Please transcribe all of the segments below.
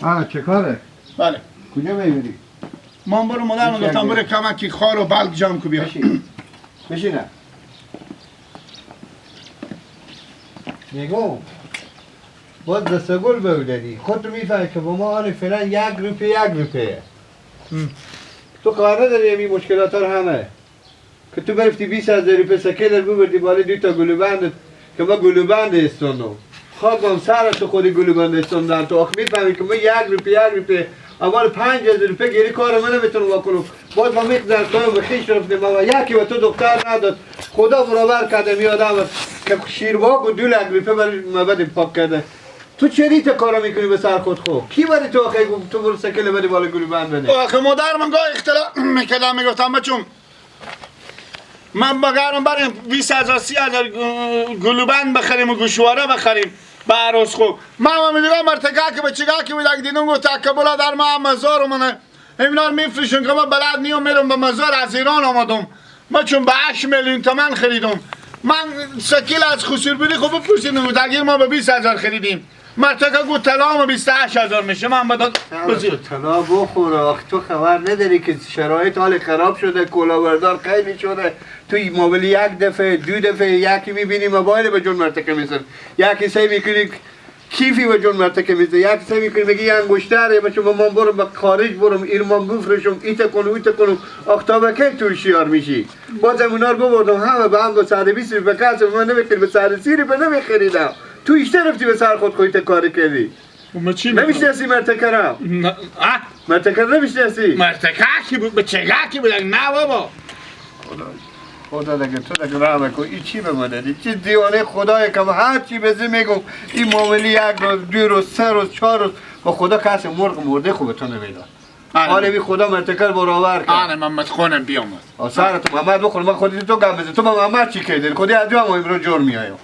آه چه کاره؟ بله. کجا میبری؟ من برو مادرم گفتم برو کمکی خار و بلگ جمع کو بیا. بشین. میگم باز دست گل بودی خودت میفهمی که با ما آره فعلا 1 روپیه 1 روپیه. تو قرار نداری این مشکلات رو همه که تو برفتی 20,000 روپیه سکه ببردی بالای 2 تا گلوبند که ما گلوبند استونم خاکم سر تو خودی گلوبند استوندن. تو آخ میفهمی که ما 1 روپیه 1 روپیه اول 5,000 روپیه گیری کار من نمیتونم بکنم. باز ما میقدر تو به خیش رفتیم و یکی به تو دختر نداد. خدا برابر کرده میادم که شیرباگ و 2 لک روپیه برای مبد پاک کرده. تو چری تا کارو میکنی به سر خود؟ خو کی برای تو آخه تو برو سکل بری بالا گلوبند بده؟ آخه مادر من گاه اختلاف میکردم میگفتم بچم من بگرم بریم 20,000 30,000 گلوبند بخریم و گوشواره بخریم به عروس. خو من هم میگم مرتکه که به چگاه که بودک دیدم گفت که بلا در ما مزار منه اینا رو میفروشن که من بلد نیوم میرم به مزار از ایران آمدم. من چون به 8 میلیون تومن خریدم. من سکیل از خسور بودی خب بپرسیدم گفت اگه ما به 20,000 خریدیم. مرتکه گفت طلا 28,000 میشه. من بداد طلا بخور. آخ تو خبر نداری که شرایط حال خراب شده، کلاهبردار خیلی شده. تو موبایل 1 دفعه 2 دفعه یکی میبینی موبایل به جون مرتکه میزنه، یکی سعی میکنی کیفی به جون مرتکه میزنه، یکی سعی میکنی بگی انگشتره بچه من برم به خارج برم ایرمان بفروشم ایت کنم ایت کنم. آخ تا به کی تو شیار میشی؟ بازم اونا رو ببردم همه به هم با 120 روپیه قرض من نمیخرید، به 130 روپیه نمیخریدم. تو ایشته رفتی به سر خود خودت کاری کردی. نمیشناسی مرتکرم؟ نه. مرتکر نمیشناسی؟ مرتکه کی بود؟ به چگه کی بود؟ نه بابا. خدا دیگه تو دیگه رحم کن. این چی به من دادی؟ چی دیوانه خدای که هر چی بزی میگم این معامله 1 روز 2 روز 3 روز 4 روز با خدا کسی مرغ مرده خوب تو نمیداد. آره بی خدا مرتکر برابر کرد. آره محمد خانم بیامد. سر تو محمد بخور. من خودی تو گم بزن. تو با محمد چی کردی؟ خودی از هم امروز جور میایم.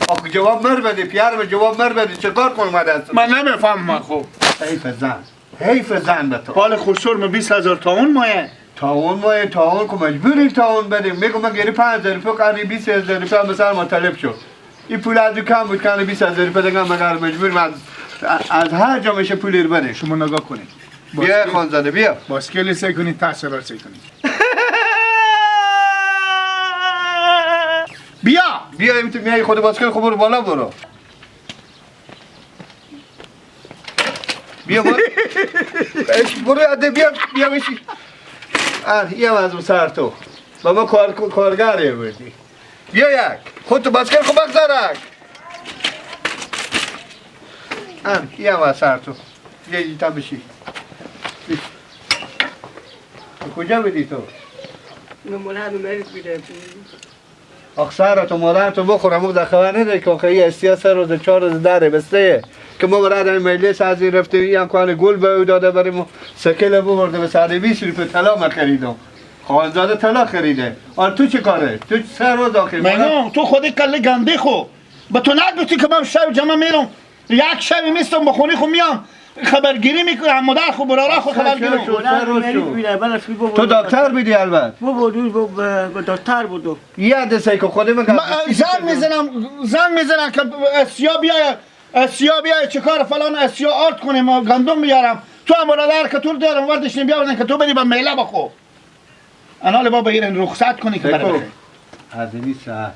آخه جواب مر بده پیار به جواب مر بده چه کار کنم دست من نمیفهمم. خب حیف زن، حیف زن به تو. حال خسور من 20,000 تاون مایه. تاون مایه تاون که مجبوریم تاون بدیم. میگم من گری 5,000 روپیه قری 20,000 روپیه هم سر ما طلب شد. این پول از کم بود کنه 20,000 روپیه دیگه مگر مجبور من از هر جا میشه پول رو بده. شما نگاه کنید. بیا خانزاده بیا. باسکل سعی کنید تاثیر سعی کنید. بیا بیا این تو میای خود باسکل خب برو بالا برو. بیا برو برو عده بیا بیا بشی. آه یه از سر تو بابا کارگره بودی. بیا یک خود تو باسکل خب بگذارک. آه یه از سر تو بیا ایتا بشی. کجا بودی تو؟ مولاد مریض بوده. آخ سر تو مادر تو بخورم اون خبر نداری که آخه یه استیا 3 روز 4 روز داره بسته که ما برای مجلس از این رفتیم این کان گل به او داده بریم سکل ببرده به 120 روپیه طلا من خریدم. خانزاده طلا خریده. آن تو چه کاره؟ تو 3 روز آخر میگم تو خودت کله گنده خو به تو نگفتی که من شب جمعه میرم یک شب میستم به خونه خو میام خبرگیری میکنم مادر خو برادر خو خبرگیری. تو دکتر بودی البته؟ بابا دکتر بودم. یه دسته که خودم من زنگ میزنم که اسیا بیای اسیا بیای چیکار فلان اسیا آرد کنیم گندم میارم. تو هم برادر که تو دارم وردش بیاوردن که تو بری با میله بخو. انال بابا این رخصت کنی که بره. از این ساعت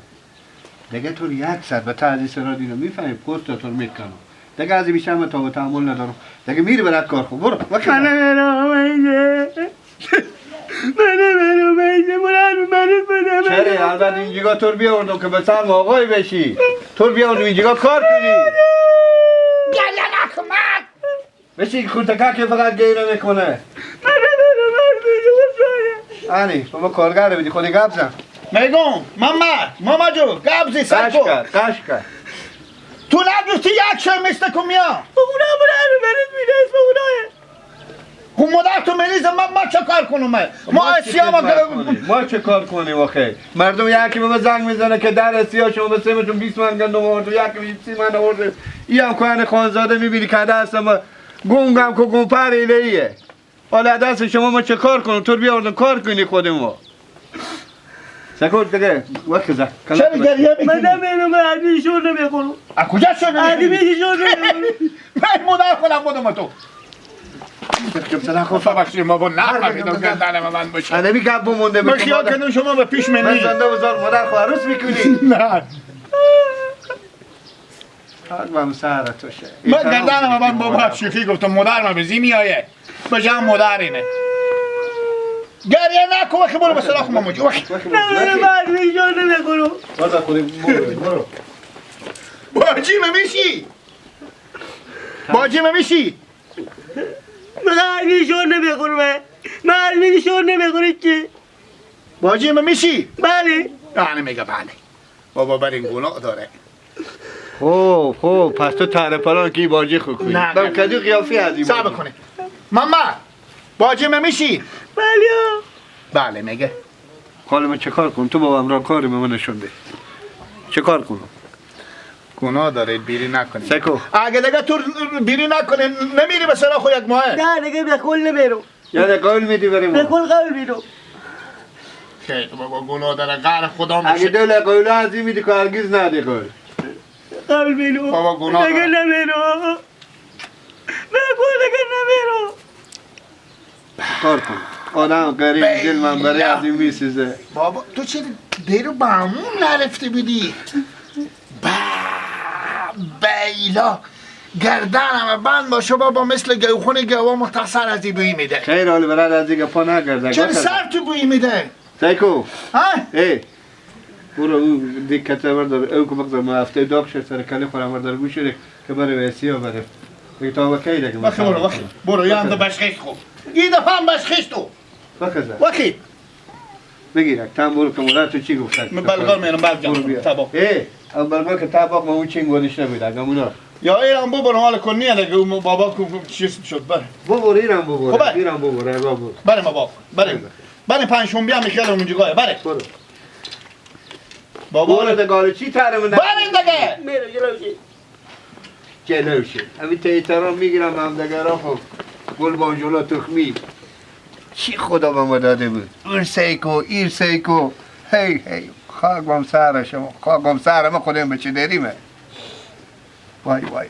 دیگه تو 1 ساعت به تعزیه سرا دیدم میفهمی پست تو میکنم. دیگه از بیشتر من تا تحمل ندارم. دیگه میری برات کار خو برو. چرا البته اینجا تو بیاوردم که به سر آقای بشی. تو بیاوردم اینجا کار کنی. گریه نکن بشی خودت که فقط گریه میکنه. آنی بابا کارگر بدی خودی گپ زن. میگم محمد ماما جو گپ زی سکو. قش کرد. تو نگفتی یک شب مثل که میام. اونا برای مریض میده اوناه. خب مادر تو مریض من چه کار کنم؟ ما اسیا ما چه کار کنیم آخه؟ مردم یکی به ما زنگ میزنه که در اسیا شما به سیمتون 20 من گندم آورد، یکی 30 من آورد. این هم کهن خانزاده میبینی که دست ما گنگم که گمپر ایه. حالا دست شما ما چه کار کنم؟ تو بیاوردم کار کنی خودمون. سکوت دیگه وقت زد. چرا گریه میکنی؟ من نمیدونم عدی شور نمیخورم. از کجا شور نمیخوری؟ عدی شور نمیخورم. من مادر خودم بودم تو. ببخشید ما با نفهمیدم گردن من باشه. انا میگم بمونده. من خیال کردم شما به پیش منی. من زنده بزار مادر خو عروس میکنی. نه. حق سر توشه. من گردنم من بابا شوخی گفتم مادر من بزی میایه. بجام مادر اینه. گریه نکن وقتی برو به سراغ ماما جو. نه نه من نمیکنم. بازا خودی برو. باجی میشی. باجی میشی. من عربی نمیخورم. من عربی شور نمیخورم چی؟ باجی میشی؟ بله. یعنی میگه بله. بابا بر این گناه داره. خب خب پس تو تره پلان کی باجی خو کنی؟ نه دم کدو قیافی از این. صبر کنه. ماما باجی میشی؟ بله. بله میگه. حالا من چه کار کنم؟ تو بابام را کاری به من نشون ده. چه کار کنم؟ گناه داره بیری نکنی. سکو. اگه دیگه تو بیری نکنی نمیری به سراغ یک ماه. نه دیگه به کل نمیرم. یعنی قول میدی بریم. به کل قول میدم. خیلی بابا گناه داره قهر خدا میشه. اگه دل قول از این میدی که هرگز ندی قول. قول میدم. بابا گناه دیگه نمیرم. به کل دیگه نمیرم. کار کن. آدم غریب دل من برای از این میسیزه. بابا تو چه دیرو با همون نرفته بودی؟ بیلا گردنم بند باشه بابا مثل گوخون گوا مختصر از این بویی میده. خیر حال برای از این پا نگرده. چرا سر تو بویی میده؟ سیکو ها؟ ای برو او دیکته بردار او که بگذار ما هفته داغ شد سر کلی خورم بردار گوشه که بره وسیا بره. دیگه تا وکی دیگه. وکی برو وکی برو یه هم بشخیش خوب. این دفعه هم بشخیش تو. وکی بگیرک تام برو که مادر تو چی گفت؟ من بلغار میرم بلغار تبا. ای اون بلغار که تباق ما اون چنگ ورش نبود اگه اونا. یا ایران ببر حال کنیه دیگه اون بابا چیز شد بره. ببر ایران ببر ایران ببر بابا. بره ما بابا بره. بره پنجشنبه هم میخیال اونجا گاه بره. برو. بابا برو دگار چی ترمون بره دیگه. میره جلوشی. جلوشی. همین تیترا میگیرم هم دگارا خب گل بانجولا تخمی. چی خدا به ما داده بود؟ اون سیکو، این سیکو، هی هی خاکم سر شما، خاکم سر ما خودم به چه داریمه؟ وای وای.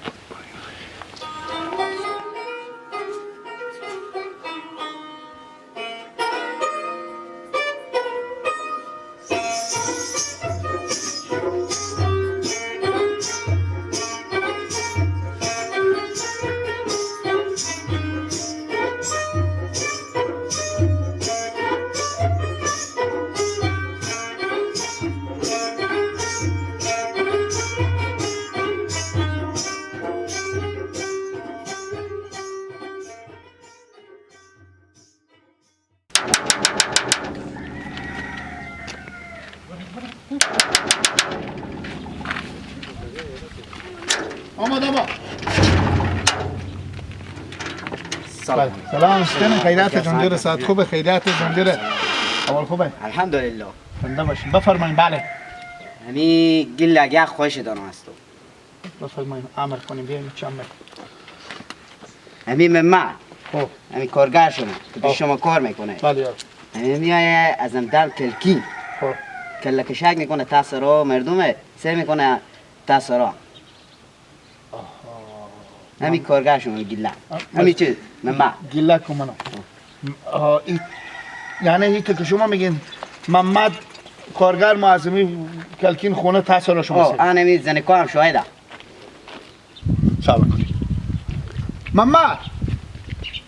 سلام سلام شتن خیرات جون ساعت خوبه خیرات جون اول خوبه الحمدلله زنده باشین بفرمایین. بله همی گل اگه خوش دانم است بفرمایین امر کنیم بیایم چمه همی مما خب همی کارگر شما که پیش شما کار میکنه. بله همی میایه ازم دم کلکی خب کلکشک میکنه تاسرا مردمه سه میکنه تاسرا. همی کارگر شما گله همی چیز مما گله کو منو یعنی هیچ که شما میگین محمد کارگر معظمی کلکین خونه تاسرا شما سه. آن همی زنکو هم شاهده. صبر کنید. محمد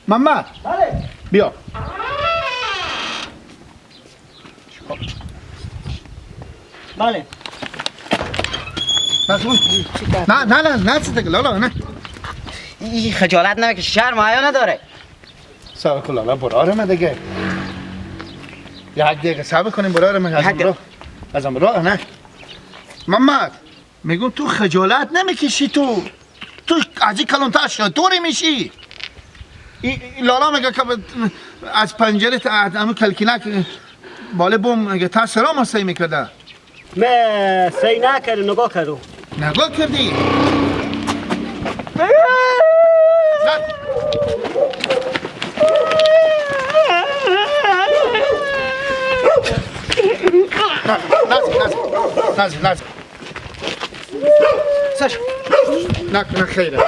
محمد بله بیا. بله نه نه نه نه چه لالا نه این خجالت نمیکشه شرم حیا نداره. صبر کن لالا براره من دیگه یک دقیقه صبر کنیم براره من ازم راه نه محمد میگم تو خجالت نمیکشی تو از این کلانتر شطوری میشی. لالا میگه که از پنجره همون کلکینک بالا بوم میگه تا سلام سی میکرده. من سی نکردم نگاه کردم. نگاه کردی؟ نزل نزل نزل نه نه خیره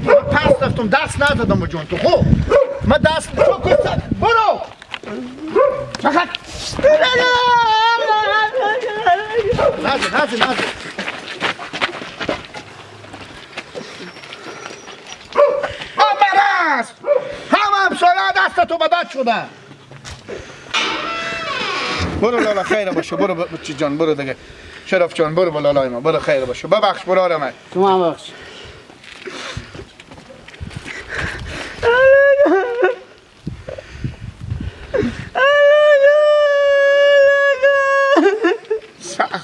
من پس رفتم دست ندادم به جون تو. خب ما دست چوب برو چخک نازل نازل نازل آمرز هم همسایه دست تو بدد شدن. برو لالا خیر باشه، برو بچی جان، برو دیگه شرف جان، برو با لالای ما، برو خیر باشه. ببخش برو من. شما هم ببخش.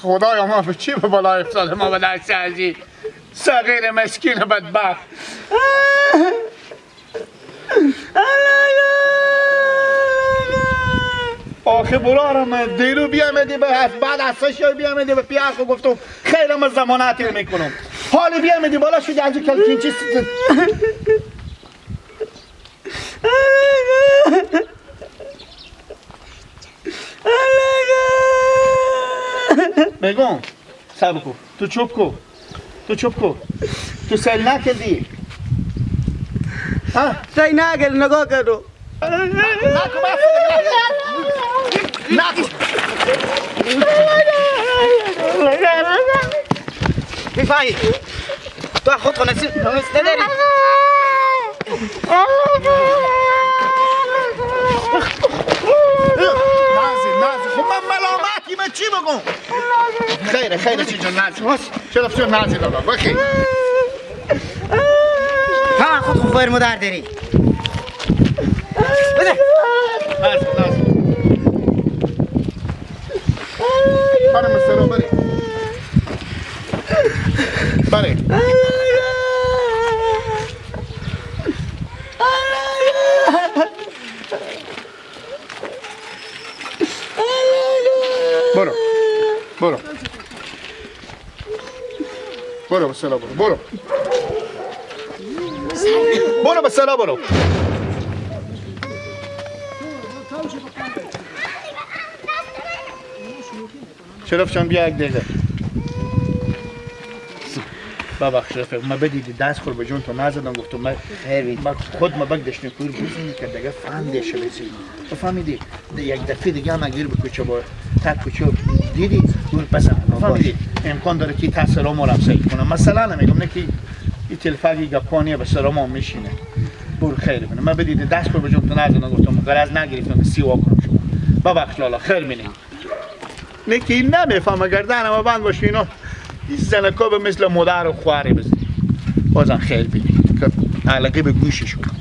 خدایا ما به چی به بالای افتاده ما به دست عزیز صغیر مسکین بدبخت. آخه برارم دیرو بیامدی به بعد از سه بیامدی به پیاخ و گفتم خیرم از زمانت میکنم، حالی بیامدی بالا شدی از کلکین چیز. بگم صبر کو، تو چوب کو، تو چوب کو، تو سیل نکردی؟ ها؟ سیل نکرد، نگاه کردو. نکن بس نکن. میفهمی؟ تو خود خود نسیب نداری؟ نازل نازل. خب من ملامتی، من چی بگم؟ خیره خیره چی جان نازل، چرا جان نازل آقا بخیر. ها خود خود خیر مدار داری. بده. نازل نازل. خانم سرو بری. بری. برو برو برو بسلا برو برو برو بسلا برو. شرف جان بیا یک دقیقه. ببخش رفیق، ما بدیدی دست خور به جون تو نزدم، گفتم من خود ما بگدش نکور بزنی که دیگه فنده شده. بفهمیدی یک دفعه دیگه هم اگیر به کوچه با تک کوچه دیدی دور بزن. بفهمیدی امکان داره که تاثیر ما رو سعی کنه. مثلا میگم نه که این تلفاقی گپانیه به سر ما میشینه. برو خیر بینه. من بدیدی دست خور به جون تو نزدم، گفتم غرض نگرفتم که سیوا کنم شما. ببخش لالا خیر بینی. نه که این نمیفهمه گردن ما بند باشه اینا. این زنکا به مثل مادر و خواهری بزنی. بازم خیر بینی که علاقه به گوشش کنم.